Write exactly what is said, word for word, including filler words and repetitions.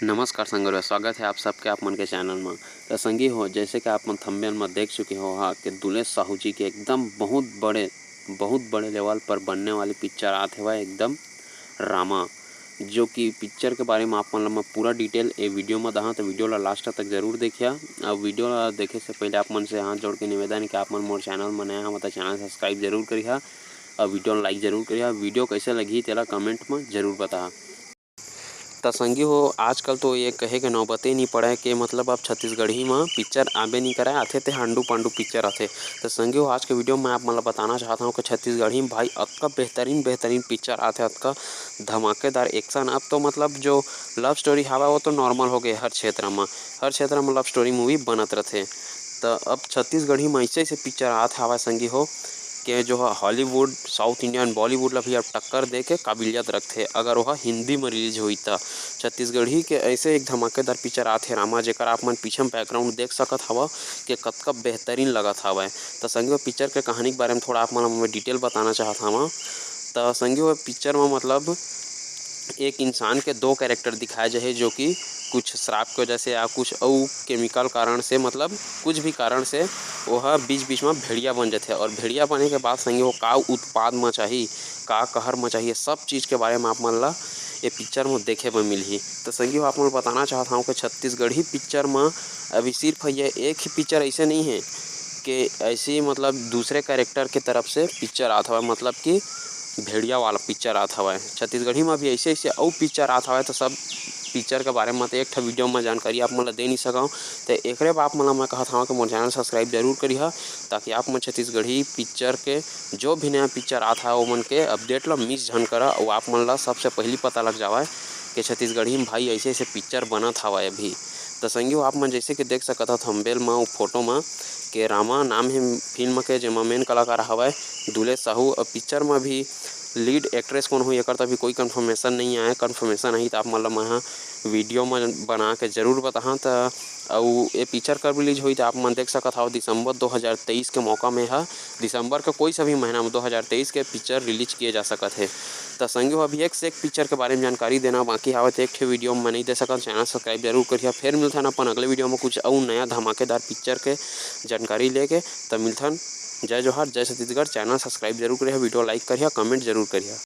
नमस्कार संगवारी, स्वागत है आप सबके आप मन के चैनल में। तो संगी हो, जैसे कि आप मन थंबनेल में देख चुके हो हा कि दुलेश साहू जी के एकदम बहुत बड़े, बहुत बड़े लेवल पर बनने वाली पिक्चर आत हेवय एकदम रामा, जो कि पिक्चर के बारे में आप मन ला मैं पूरा डिटेल ए वीडियो में दहा, तो वीडियो ला लास्ट तक जरूर देखिया। अब वीडियो ला देखे से पहले आप मन से हाथ जोड़ के निवेदन है कि आप मन मोर चैनल में नया हव तो चैनल सब्सक्राइब जरूर करिहा, और वीडियो ला लाइक जरूर करिहा। वीडियो कैसे लगही तेला कमेंट में जरूर बताहा। त संगी हो, आजकल तो ये कहे के नौबते नहीं पड़े कि मतलब अब छत्तीसगढ़ी में पिक्चर आबे नहीं करे, आथे ते हांडू पांडू पिक्चर आथे। त संगी हो, आज के वीडियो में आप मन ला बताना चाहत हूँ कि छत्तीसगढ़ी में भाई अतका बेहतरीन बेहतरीन पिक्चर आथे, अतका धमाकेदार एक्शन। अब तो मतलब जो लव स्टोरी हवा वो तो नॉर्मल हो गए, हर क्षेत्र में, हर क्षेत्र में लव स्टोरी मूवी बनत रथे। त अब छत्तीसगढ़ी में ऐसे ऐसे पिक्चर आत हवा संगी हो, के जो ह हॉलीवुड, साउथ इंडियन, बॉलीवुड ला भी अब टक्कर दे के काबिलियत रखथे। अगर वह हिंदी में रिलीज होई त छत्तीसगढ़ी के ऐसे एक धमाकेदार पिक्चर आथे रामा, जेकर आप मन पीछे में बैकग्राउंड देख सकत हव कि कतका बेहतरीन लगत हवय। त संगी हो, पिक्चर के कहानी के बारे में थोड़ा आप मन ला मैं डिटेल बताना चाहत हव। त संगी हो, पिक्चर में मतलब एक इंसान के दो कैरेक्टर दिखाए जाहे, जो कि कुछ श्राप के वजह से या कुछ अउ केमिकल कारण से, मतलब कुछ भी कारण से, वो ह बीच बीच में भेड़िया बन जाथे। और भेड़िया बने के बाद संगी हो का उत्पाद मचाही, का कहर मचाही, ये सब चीज़ के बारे में आप मन ला ये पिक्चर में देखे बर मिलही। तो संगी हो, आप मन बताना चाहत हूँ कि छत्तीसगढ़ी पिक्चर में अभी सिर्फ ये एक ही पिक्चर ऐसे नहीं है कि ऐसे मतलब दूसरे कैरेक्टर के तरफ से पिक्चर आत हवय, मतलब कि भेड़िया वाला पिक्चर आत हवय। छत्तीसगढ़ी में भी ऐसे ऐसे अउ पिक्चर आत हवय, तो सब पिक्चर के बारे में तो एक ठा वीडियो में जानकारी आप मन ला दे नहीं सकव। तो एकरे बर आप मन ला मैं कहत हवं कि मोर चैनल सब्सक्राइब जरूर करिहा, ताकि आप मन छत्तीसगढ़ी पिक्चर के जो भी नया पिक्चर आत हवय, ओमन के अपडेट ला मिस झन करा, अउ आप मन ला सबसे पहली पता लग जावय कि छत्तीसगढ़ी में भाई ऐसे ऐसे पिक्चर बनत हवय अभी। तो संगी हो, आप मन जैसे कि देख सकत हव थंबनेल में, वो फोटो में, के रामा नाम है फिल्म के, जेमा मेन कलाकार हवय दुलेश साहू। अब पिक्चर में भी लीड एक्ट्रेस कौन होही, एकर तो अभी कोई कन्फर्मेशन नहीं आए। कन्फर्मेशन आही, तो आप मन ला मैं ह वीडियो में बना के जरूर बताहा। त अउ ये पिक्चर कब रिलीज होही, तो आप मन देख सकत हव, दिसंबर दो हज़ार तेईस के मौका में ह, दिसंबर के कोई सा भी महीना में दो हज़ार तेईस के पिक्चर रिलीज किए जा सकत हे। त संगी हो, अभी एक से एक पिक्चर के बारे में जानकारी देना बाकी हवय, तो एक ठे वीडियो में नहीं दे सकत। चैनल सब्सक्राइब जरूर करिहा। फिर मिलथन अपन अगले वीडियो में कुछ अउ नया धमाकेदार पिक्चर के जानकारी लेके। त मिलथन। जय जोहार, जय छत्तीसगढ़। चैनल सब्सक्राइब जरूर करिहा, वीडियो लाइक करिहा, कमेंट जरूर करिहा।